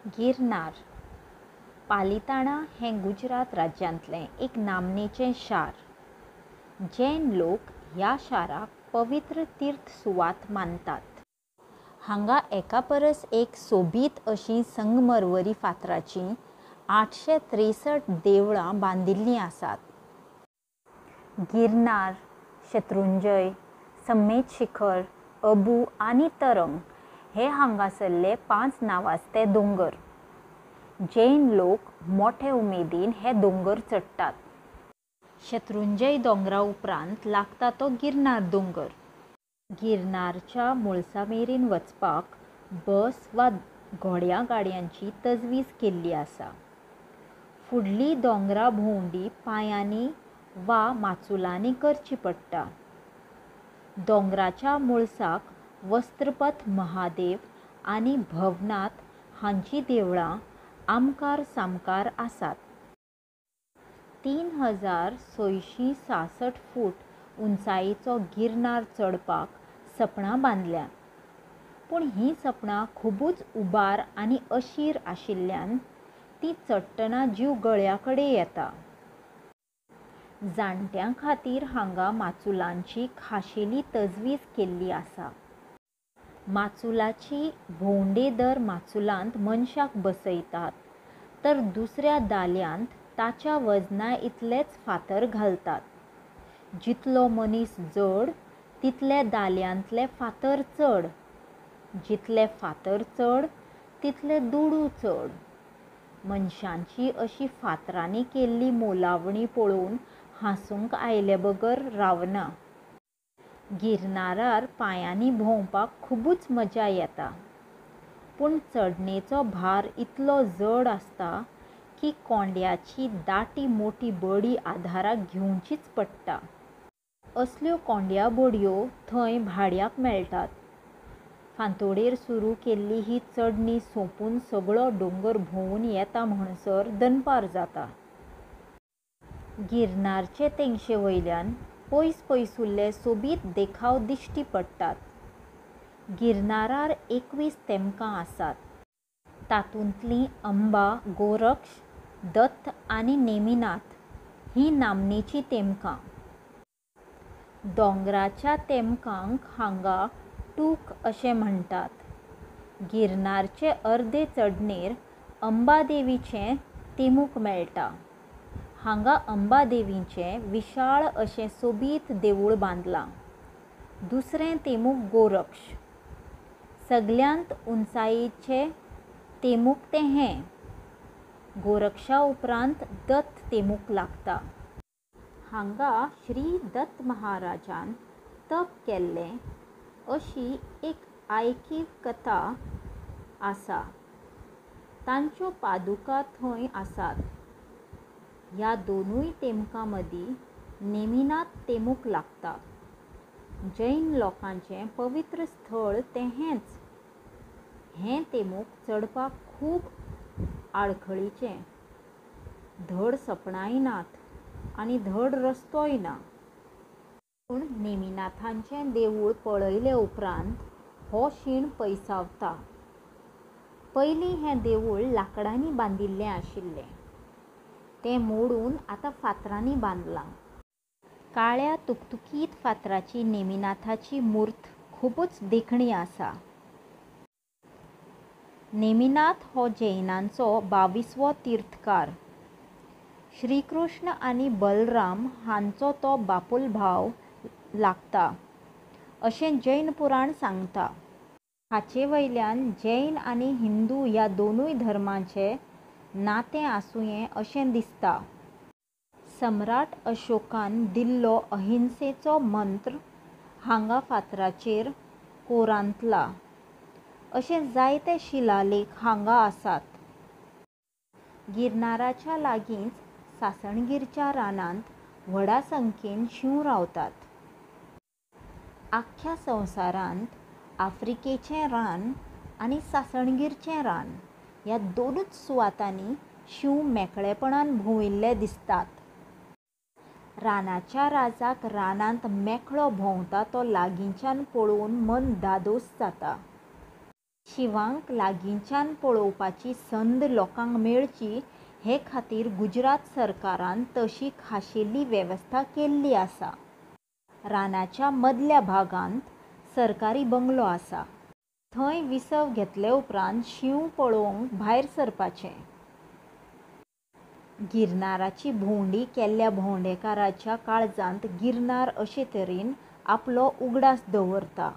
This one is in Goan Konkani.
गिरनार. पालिताणा हें गुजरात राज्यांतलें एक नामनेचें शार. जैन लोक ह्या शाराक पवित्र तीर्थ सुवात मानतात. हांगा एकापरस एक सोबीत अशीं संगमरवरी फातराचीं 863 देवळां बांदिल्लीं आसात. गिरनार, शत्रुंजय, सम्मेतशिखर, अबू आनी तरंग हे हांगासल्ले 5 नांवाजते दोंगर. जैन लोक मोठे उमेदीन हे दोंगर चडटात. शत्रुंजय दोंगरा उपरांत लागता तो गिरनार दोंगर. गिरनारच्या मुळसामेरेन वचपाक बस वा घोड्या गाडयांची तजवीज केल्ली आसा. फुडली दोंगरा भोंवडी पांयांनी वा माचुलांनी करची पडटा. दोंगराच्या मुळसाक वस्त्रपथ महादेव आनी भवनाथ हांचीं देवळां आमकार सामकार आसात. 3666 फूट उंचायेचो गिरनार चडपाक सपणां बांदल्यांत. पूण हीं सपणां खुबूच उबार आनी अशीर आशिल्ल्यान तीं चडटना जीव गळ्या कडेन येता. जाण्ट्यां खातीर हांगा माचुलांची खाशेली तजवीज केल्ली आसा. माचुलाची भोंवडें दर माचुलांत मनशाक बसयतात तर दुसऱ्या दाल्यांत ताच्या वजना इतलेच फातर घालतात. जितलो मनीस जड तितले दाल्यांतले फातर चड. जितले फातर चड तितले दुडू चड. मनशांची अशी फातरांनी केल्ली मोलावणी पळोवन हांसूंक आयलेबगर रावना. गिरनारार पांयांनी भोंवपाक खुबूच मजा येता. पूण चडणेचो भार इतलो जड आसता की कोंड्याची दाटी मोटी बडी आधाराक घेवचीच पडटा. असल्यो कोंड्या बडयो थंय भाड्याक मेळटात. फांतोडेर सुरू केल्ली ही चडणी सोंपून सगळो दोंगर भोंवून येता म्हणसर दनपार जाता. गिरनारचे तेंगशेवयल्यान पयस पयसुल्ले सोबीत देखाव दिश्टी पडटात. गिरनारार 21 तेमकां आसात. तातूंतलीं अंबा, गोरक्ष, दत्त आनी नेमिनाथ हीं नामनेचीं तेमकां. दोंगराच्या तेमकांक हांगा टूक अशें म्हणटात. गिरनारचे अर्दे चडणेर अंबादेवीचें तेमूक मेळटा. हांगा अंबादेवीचें विशाळ अशें सोबीत देवूळ बांदलां. दुसरें तेमूक गोरक्ष. सगल्यांत उंचायेचें तेमूक तें हें. गोरक्षा उपरांत दत्त तेमूक लागता. हांगा श्री दत्त महाराजान तप केल्लें अशी एक आयकीव कथा आसा. तांच्यो पादुका थंय आसात. ह्या दोनूय तेमकां मदीं नेमिनाथ तेमूक लागता. जैन लोकांचें पवित्र स्थळ तें हेंच. हें तेमूक चडपाक खूब आडखळीचें. धड सपणांय नात आनी धड रस्तोय ना. पूण नेमिनाथाचें देवूळ पळयले उपरांत हो शीण पयसावता. पयलीं हें देवूळ लांकडांनी बांदिल्लें आशिल्लें. तें मोडून आतां फातरांनी बांदलां. काळ्या तुकतुकीत फातराची नेमिनाथाची मूर्त खुबूच देखणी आसा. नेमिनाथ हो जैनांचो 22वो तीर्थकार. श्रीकृष्ण आनी बलराम हांचो तो बापोलभाव लागता अशें जैन पुराण सांगता. हाचेवयल्यान जैन आनी हिंदू ह्या दोनूय धर्मांचें नातें आसुंये अशें दिसता. सम्राट अशोकान दिल्लो अहिंसेचो मंत्र हांगा फातराचेर कोरांतला. अशे जायते शिलालेख हांगा आसात. गिरनाराच्या लागींच सासणगीरच्या रानांत व्हडा संख्येन शींव रावतात. आख्ख्या संवसारांत आफ्रिकेचें रान आनी सासणगीरचें रान ह्या दोनूच सुवातांनी शींव मेकळेपणान भोंविल्ले दिसतात. रानाच्या राजाक रानांत मेकळो भोंवता तो लागींच्यान पळोवन मन धादोस जाता. शिंवांक लागींच्यान पळोवपाची संद लोकांक मेळची हे खातीर गुजरात सरकारान तशी खाशेली वेवस्था केल्ली आसा. रानाच्या मदल्या भागांत सरकारी बंगलो आसा. थंय विसव घेतले उपरांत शींव पळोवंक भायर सरपाचें. गिरनाराची भोंवडी केल्ल्या भोंवडेकाराच्या काळजांत गिरनार अशे तरेन आपलो उगडास दवरता.